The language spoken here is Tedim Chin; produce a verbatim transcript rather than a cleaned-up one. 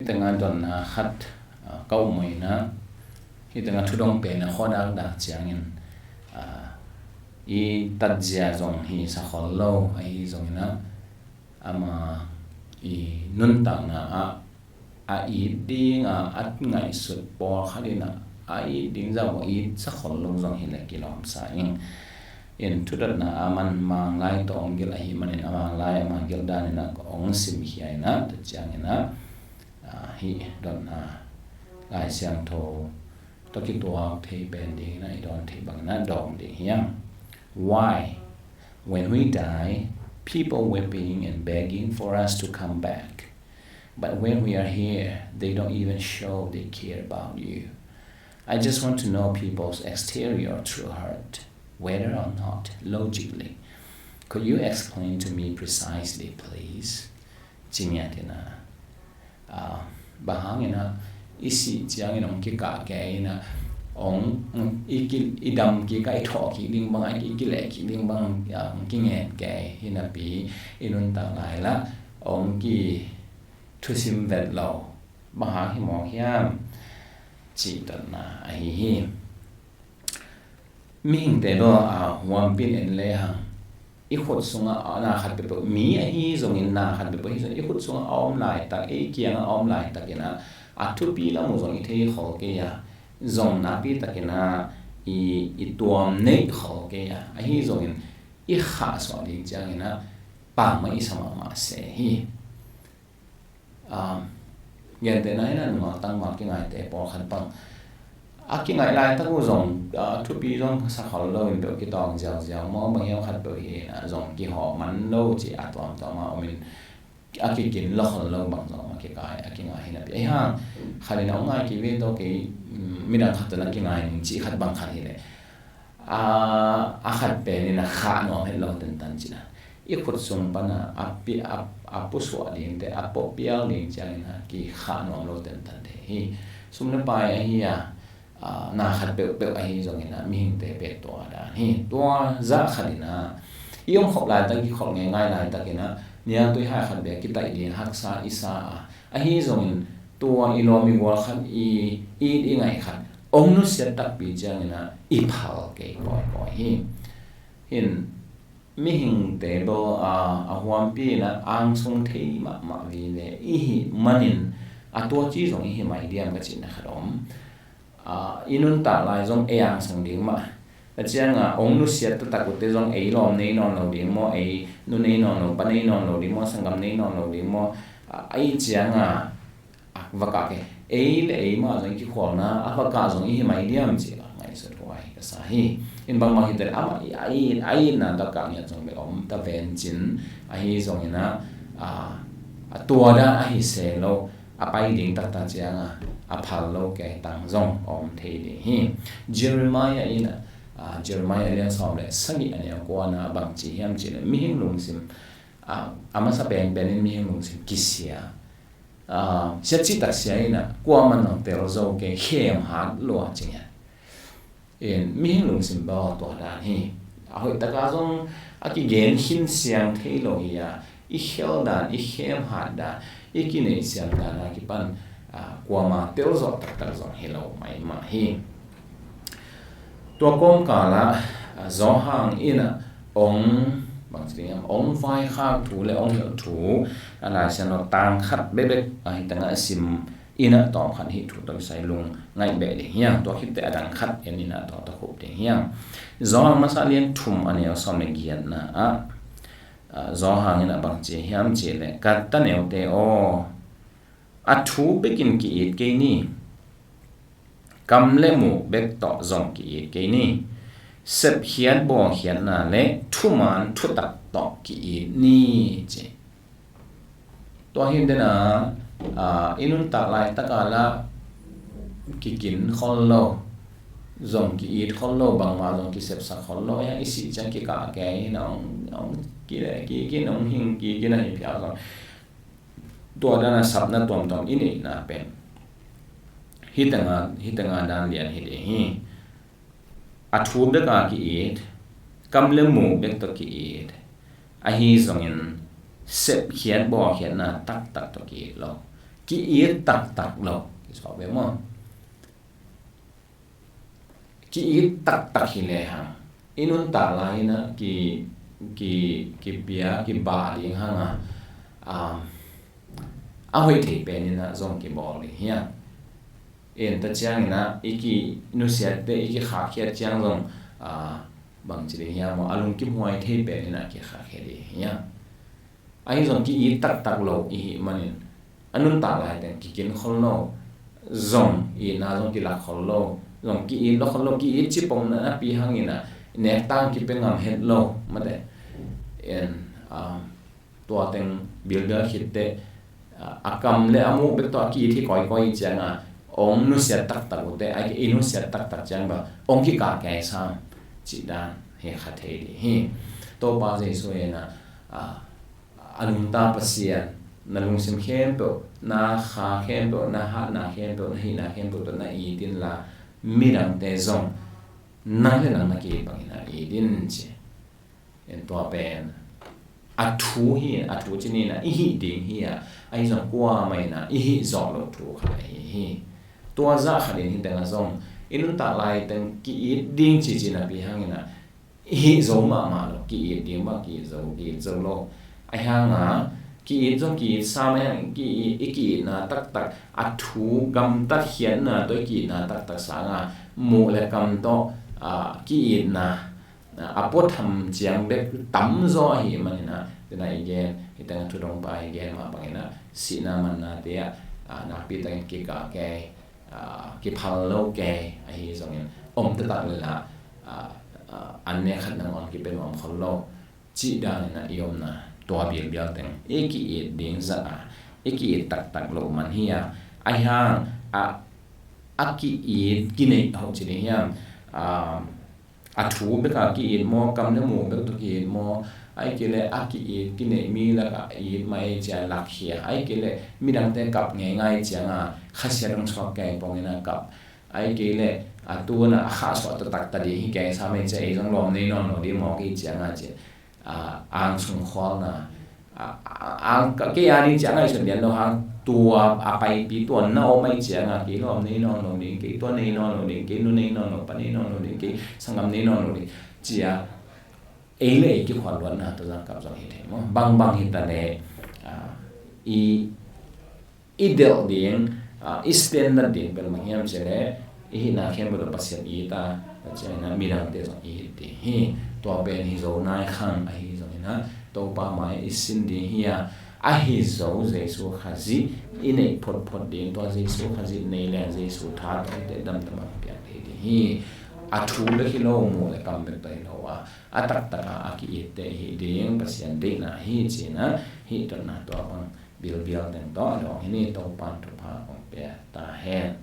Hih tengah dotna khat, ah, ka um maw inah, hih tengah thudong pen a khuadak dak ciangin, ah, i tatzia zong hi sakhol lo, ahi zong inah, ama i nuntakna ah, a it ding a, a ngaihsut pawlkhat inah, a it ding zah a it sakhol lo zong hi leh kilawm sa ing. In thudotna a man Manglai tawh ong gilh ahih manin a Manglai a mangilh dan inah ong simkhia inah, tua ciang inah, ah, hih dotna Lai Siangtho tawh kituak thei pen ding inah i dawn thei bang inah dawng ding hiam. Why, when we die, people weeping and begging for us to come back, but when we are here, they don't even show they care about you? I just want to know people's exterior true heart, whether or not logically. Could you explain to me precisely, please? Ci ngiat inah, ah, bang hang inah i sih ciangin ong kikah kei inah, ong, i ki, i dam kik a, i thawh kik ding bang a, i kileh kik ding bang, ah, ong kingen kei hi napi, i nuntak lai lah ong kithusim vet lo. Bang hang hi mawk hiam? Cih dotna ahi hi. Mihingte bel, ah, huampi in en lehang, i khut sungah, ah, na khat peuhpeuh, mi ahi zongin, na khat peuhpeuh ahi zongin, i khut sungah a om laitak, ei kiangah a om laitak inah, a thupi lam uh zong i thei khol kei a, zong nakpi tak inah i, i tuam neih khol kei a, ahi zongin i khahsuah ding ciang inah pang mah i sa mahmah se hi. Ah, gentehna inah nungak tangval kingaite pawlkhat bang, a kingaih laitak uh zong, ah, thupi zong sakhol lo in peuh kitawng ziauziau maw, bang hiam khat peuh hi inah zong kihawh man lo ci a tuamtuam a om in, a kikin lo khol lo bang zong a kikai, a kingai hi napi. Ahi hang khat inah ong ngai kei ve tawh kei, mm, midang khat tawh na kingai ning ci khat bang khat hi leh, a, a khat pen inah khah nuam het lo tentan cina. I khut sung pan a, a pi, a, a pusuah dingte, a puapial ding ciang inah kikhah nuam lo tentan thei hi. Sum le pai ahi a, ah, na khat peuhpeuh ahi zong inah mihingte pen tua dan hi. Tua zah khat inah i om khop laitak, i khop ngeingai laitak inah niangtui hai khat bek kitaih ding haksa i sa a, ahi zongin tua i lawm i gual khat, i it i ngaih khat ong nusiat takpi ciang inah i phal kei kawikawi hi. Hin mihingte bel, ah, a huampi inah angsung thei mahmah vive i hih manin, a tua ci zong i hi mai diam ka cihna khat om. Ah, i nuntak lai zong ei angsung ding mah. Tua ciang a ong nusiat taktak uh te zong ei lawm nei nawn lo ding maw, ei nu nei nawn lo, pa nei nawn lo ding maw, sanggam nei nawn lo ding maw, ah, ei ciang a, a va kah kei, ei le ei mah zong i kikhualna a va kah zong i hi mai diam cih la ngaihsut huai ka sa hi. In bangmah hi te amah i, a i, a itna takah ngiat zong bel om ta ven cin, ahi zong inah, a, a tua dan ahi se lo, a pai ding taktak ciang a, a phal lo kei tang zong om thei ding hi. Jeremiah inah, a, Jeremiah lian sawm le sagih a neu kua na bang ci hiam cih leh mihing lungsim, a, a masa penpen in mihing lungsim kisia, ah, sia cih tak sia inah kuamah nong tel zo kei, khem hat lua cih ngiat. In mihing lungsim bel tua dan hi. A hoih taka zong a kigen khin siang thei lo hi a, i khel dan, i khem hat dan, i kineih siang dan a kipan, ah, kuamah tel zawh taktak zong hi lo maimah hi. Tua kawmkal ah, ah, Johan inah ong, bang ci ding hiam, ong vaikhak thu le ong hilh thu, a Lai Siangtho tang khat bekbek, ah, hi tangah sim inah tawm khat hih thu tawh kisai lung ngaih beh ding hiam, tua khit teh a dang khat en inah tua tawh khup ding hiam. Johan masa lian thum a neu sawm le giatna ah, ah, Johan inah bang ci hiam cih leh, ka ta neute aw, a thu bekin ki-it kei ni. Kam le muh bek tawh zong ki-it kei ni. Sepkhiat bawlkhiatna le thuman thutak tawh ki-it ni, ci. Tua hi dena, ah, i nuntak laitaka la kikin khol lo, zong ki-it khol lo, bangmah zong kisepsak khol lo, a i sih ciang kikah kei, na ong, ong kile kikin, ong hing kikin ahi phial zong. Tua dana sapna tuamtuam i neihna pen hi tanga, hi tanga dan lian hi ding hi. A thu beka ki-it, kam le muh bek tawh ki-it, ahi zongin sepkhiat bawlkhiatna taktak tawh ki-it lo. ki-it taktak lo, kisuak ve maw? Ki-it taktak hi lehang i nuntak lai-in ah ki, ki, kipia, kibah ding hang a, um, a hoih thei penin ah zong kibawl ding hi a. En ta ciangin ah i kinusiatte i kikhakkhiat ciang zong, ah, bangci ding hiam maw, a lungkimhuai thei penin ah kikhakkhiat ding hi a. Ahi zong ki-it taktak lo i hih manin a nuntak lai teng kikin khol lo, zong itna zong kilak khol lo, zong ki-it lo khol lo, ki-it cipong napi hangin ah nektang kipia ngam het lo, mate. En, ah, tua teng bilbial khitteh, ah, a kam le a muh bek tawh a ki-it hi kawikawi ciangin ah ong nusiat taktak uh teh, a i nusiat taktak ciang bang ong kikah kei sam cih dan hi kha thei ding hi. Topa Jesu in ah, ah, a nungta Pasian, na lungsim khempeuh, na kha khempeuh, na hatna khempeuh, na hihna khempeuh tawh na it inla, midangte zong nang le nang na ki-it bangin ah it in, ci. En, tua pen a thu hi, a thu ci ni-in ah i hih ding hi a, ahi zong kuamah in ah i hih zawh loh thu khat ahi hi. Tua zah khatin hih teng ah zong i nuntak lai teng ki-it ding cici napi hangin ah i hih zo mahmah lo, ki-it ding bang ki-it zo, ki-it zo lo. Ahi hang a ki-it zong ki-it sam, ahi hang ki-it, i ki-itna taktak, a thu gamtat khiatna tawh i ki-itna taktak sangin muh le kam tawh, ah, ki-itna, ah, a puatham ciang bek tamzaw ahih manin ah, tu-in ah i gen, hih teng ah thudongpa i gen mah bangin ah sihna manna te ah, ah, nakpi takin kikah kei, ah, kiphal lo kei, ahi zongin om taktak leh lah, ah, ah, an nek khat nangawn kipia nuam khol lo, cih danin ah i omna, tua bilbial teng i ki-it ding zah a, i ki-it taktak loh man hi a. Ahi hang a, a ki-it kineih hoh ci ding hiam? Ah, a thu bek a ki-it maw, kam le muh bek tawh ki-it maw, ahih kei leh a ki-it kineih mi lakah it mah ei ci-a lakkhia, ahih kei leh midangte kap ngeingai ciangin khasiat hong suak kei pongin a kap, ahih kei leh a tu-in ah a khahsuah taktak ta ding hi kei sam ei ci-a, ei zong lawm nei nawn lo ding mawk hi ciangin ci-a, ah, angsung khualna, ah, ah, ang ka, kei a ding ciang ngaihsut lian lo hang, tua a paipi tua na om ahih ciangin kei lawm nei nawn lo ding, kei tua nei nawn lo ding, kei nu nei nawn lo, pa nei nawn lo ding, kei sanggam nei nawn lo ding, ci-a ei le ei kikhual luatna tawh zong kap zong hi thei maw? Bangbang hi ta leh, ah, i, i delh ding, ah, i standard ding pen bang hiam cih leh, i hihna khempeuh tawh Pasian it a, tua ciangin ah midangte zong i it ding hi. Tua pen hi zo nai khang, ahi zongin ah Topa mai-ah i sin ding hi a, ahi zo Jesu Khazih i neih photphot ding, tua Jesu Khazih nei leng Jesu tha tawh eite damtak a piang thei ding hi. A thu bek hi lo, muh le kam bek tawh hi lo a, a taktak a a ki-itte i hih ding Pasian deihna hi, ci-in ah hih dotna tua bang bilbial teng tawh a dawng hi ni. Topa'n thupha hong pia ta hen.